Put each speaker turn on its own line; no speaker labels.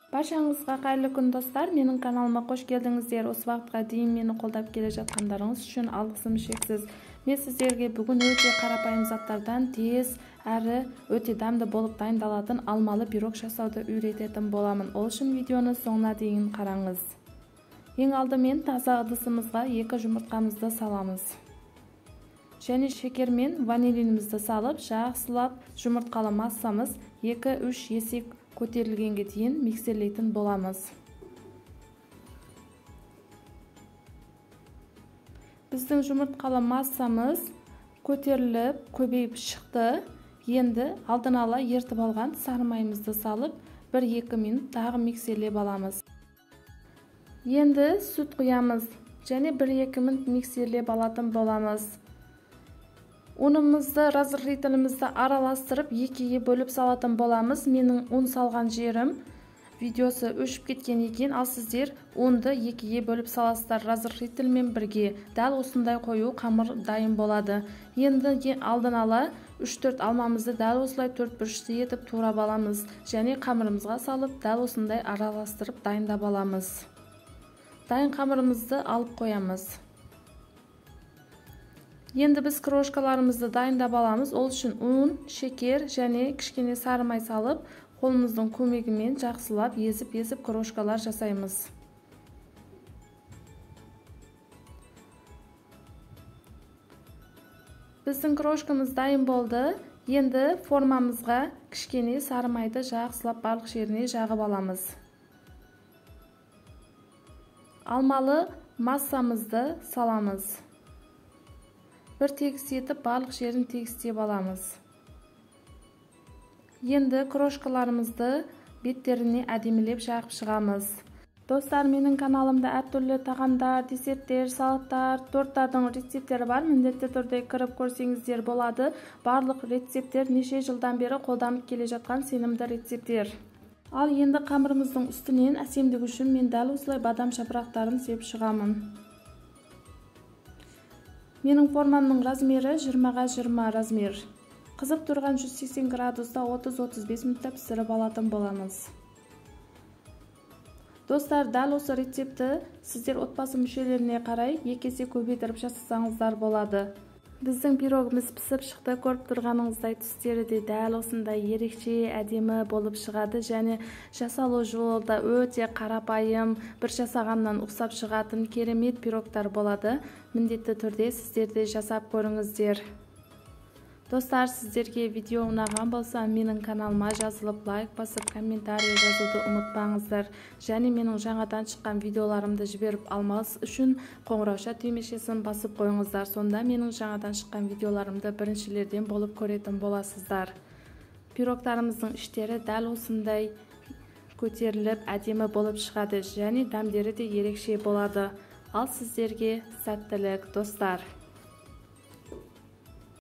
Баршаңызға қайырлы күн, достар. Менің каналыма қош келдіңіздер. Осы уақытқа дейін мені қолдап келе жатқандарыңыз үшін алғысым шексіз. Мен сіздерге бүгін өте қарапайым заттардан тез әрі өте дәмді болып дайындалатын алмалы пирог жасауды үйрететін боламын. Ол үшін видеоны соңына дейін қараңыз. Ең алдымен таза ыдысымызға 2 жұмыртқамызды саламыз. Және шекер мен ванилинімізді салып, жақсылап жұмыртқалы массамыз 2-3 есе көтерілгенге дейін миксерлейтін боламыз. Біздің жұмыртқалы массамыз көтеріліп, көбейіп шықты. Енді алдын ала ертіп алған сары майымызды салып, 1-2 минут тағы миксерлеп аламыз. Енді сүт құямыз және 1-2 минут миксерлеп алатын боламыз. Ұнымызды, разрыхлителімізді араластырып, екіге бөліп салатын боламыз. Менің ұн салған жерім видеосы өшіп кеткен екен, ал сіздер ұнды екіге бөліп саласыздар разрыхлительмен бірге. Дәл осындай қою қамыр дайын болады. Енді алдын ала 3-4 алмамызды дәл осылай 4 бұрышты етіп турап аламыз және қамырымызға салып, дәл осындай араластырып дайындап аламыз. Дайын қамырымызды алып қоямыз. Енді біз крошкаларымызды дайындап аламыз. Ол үшін ұн, шекер және кішкене сары май салып, қолымыздың көмегімен жақсылап езіп-езіп крошкалар жасаймыз. Біздің крошкамыз дайын болды. Енді формамызға кішкене сары майды жақсылап барлық жеріне жағып аламыз. Алмалы массамызды саламыз. Бір тегіс етіп барлық жерін тегістеп аламыз. Енді крошкаларымызды беттеріне әдемілеп жағып шығамыз. Достар, менің каналымда әртүрлі тағамдар, десерттер, салаттар, торттардың рецепттері бар. Міндетті түрде кіріп көрсеңіздер болады. Барлық рецепттер неше жылдан бері қолданып келе жатқан сенімді рецепттер. Ал енді қамырымыздың үстінен әсемдік үшін мен дәл осылай бадам жапырақтарын сепіп шығамын. Менің формамның размері 20-20 размер. Қызып тұрған 180 градуста 30-35 минутта пісіріп алатын боламыз. Достар, дәл осы рецептті сіздер отбасы мүшелеріне қарай 2 есе көбейтіріп жасасаңыздар болады. Біздің пирогымыз пісіп шықты. Көріп тұрғаныңыздай түстері де дәл осындай ерекше әдемі болып шығады және жасалу жолы да өте қарапайым, бір жасағаннан ұқсап шығатын керемет пирогтар болады. Міндетті түрде сіздер де жасап көріңіздер. Достар, сіздерге видео ұнаған болса, менің каналыма жазылып, лайк басып, комментарий жазуды ұмытпаңыздар. Және менің жаңадан шыққан видеоларымды жіберіп алмас үшін қоңырауша түймешесін басып қойыңыздар. Сонда менің жаңадан шыққан видеоларымды біріншілерден болып көретін боласыздар. Пирогтарымыздың іштері дәл осындай көтеріліп, әдемі болып шығады және дәмдері де ерекше болады. Ал сіздерге сәттілік, достар!